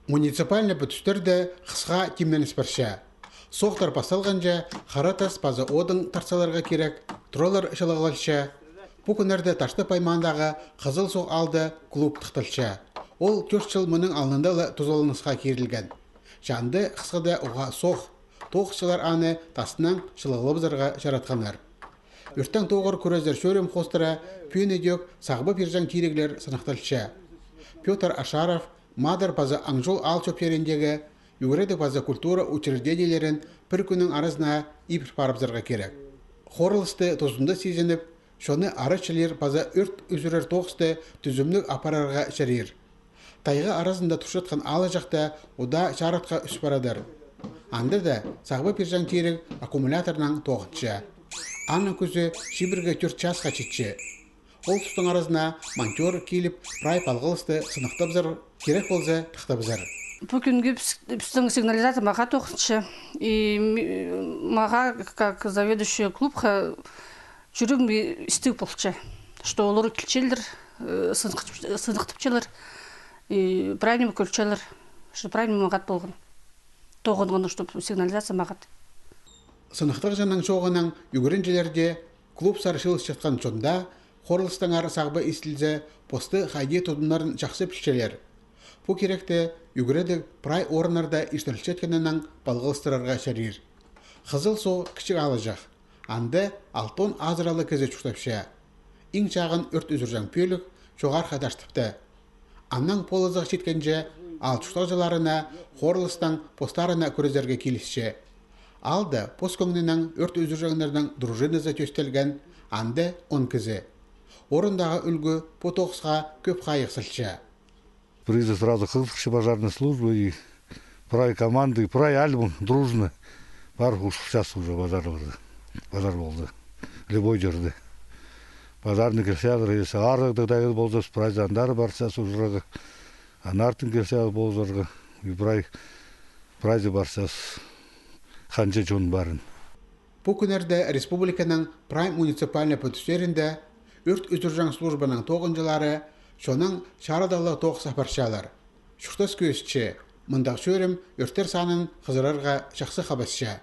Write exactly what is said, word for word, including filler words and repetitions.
Муниципальный пӱдістерде хысха тимненіс парча. Соохтар пасталғанҷа, хара тас паза одын тартсаларға кирек, туралар чылығлалча. Пу кӱннерде Таштып аймағындағы Хызыл Соох аалда клуб тыхталча. Ол тӧрт чыл мының алнында ла тузаланысха кирілген. Че анда хысхада уғаа соох. Тоғысчылар аны таснаң чылығлабызарға чаратханнар. Ӧртең тоғыр кӱрезер чӧрем хоостыра пӱӱн ідӧк Сағба Пирҷаң тиріглер сыныхталча. Пётр Ашаров, Мадар паза Аңҷул аал чӧптеріндегі ӱгредіг паза культура учреждениелерін пір кӱннің аразына ибіре парыбызарға кирек. Хорылысты тузында сизініп, чонны ара чілир паза ӧрт ӱзӱрер тоғысты тӱзімніг апарарға чарир. Тайға аразында турчатхан аалҷахта удаа чаратха ӱс парадыр. Анда даа Сағба Пирҷаң тиріг аккумуляторнаң тоғынча. Аның кӱзі чибіргі тӧрт часха читче. Ол тустың аразына монтёр киліп, прай палғалысты сыныхтабызар, кирек полза, тыхтабызар. Пу кӱнге піс-, пістің сигнализация мағаа тоғынча. И м-, мағаа, как заведующая клубха, чӱрегім истіг полча, что олар килчелер, э, сыныхтап-, сыныхтапчалар, и прай ниме кӧрчелер, что прай ниме мағат полған. Тоғынған, что сигнализация мағат. Сыныхтағҷының чооғынаң ӱгренҷілерде, клубсар чыылысчатхан чонда хорылыстаңар сағба истілзе, посты хайди тудынарын чахсы пілчелер. Пу киректе ӱгредіг прай орыннарда иртірілчеткенінең палғалыстырарға чарир. Хызыл Соох кічіг аалҷах. Анда алтон азыралығ кізі чуртапча. Иң чағын ӧрт ӱзӱрҷең пӧлік чоғархы Таштыпта. Аннаң полызығ читкенҷе, аал чуртағҷыларына хорылыстаң постарына кӱрезерге килісче. Аалда пос кӧңнінең ӧрт ӱзӱрҷеңнернің дружиназы тӧстелген, анда он кізі. Орындағы ӱлгӱ пу тоғысха кӧп хайығ салча. Призы сразу хығырча пожарная служба и прай команда, и прай альбом дружно. Пар хушылчас уже пожар полды. Пожар полды. Любой чирде. Пожарный килчелер, если арығ даа полза, прайзы андар парча ужырарға. Анартын килчелер ползарға. И прай, прайзы парча ханҷа чон парын. Пу кӱннерде республиканың прай муниципальный пӱдістерінде ӧрт ӱзӱрҷең службаның тоғынҷылары чоннаң чарыдалығ тоғыс апарчалар. Чуртас кӧзітче, мындағ чӧрім ӧрттер санын хызырарға чахсы хабасча.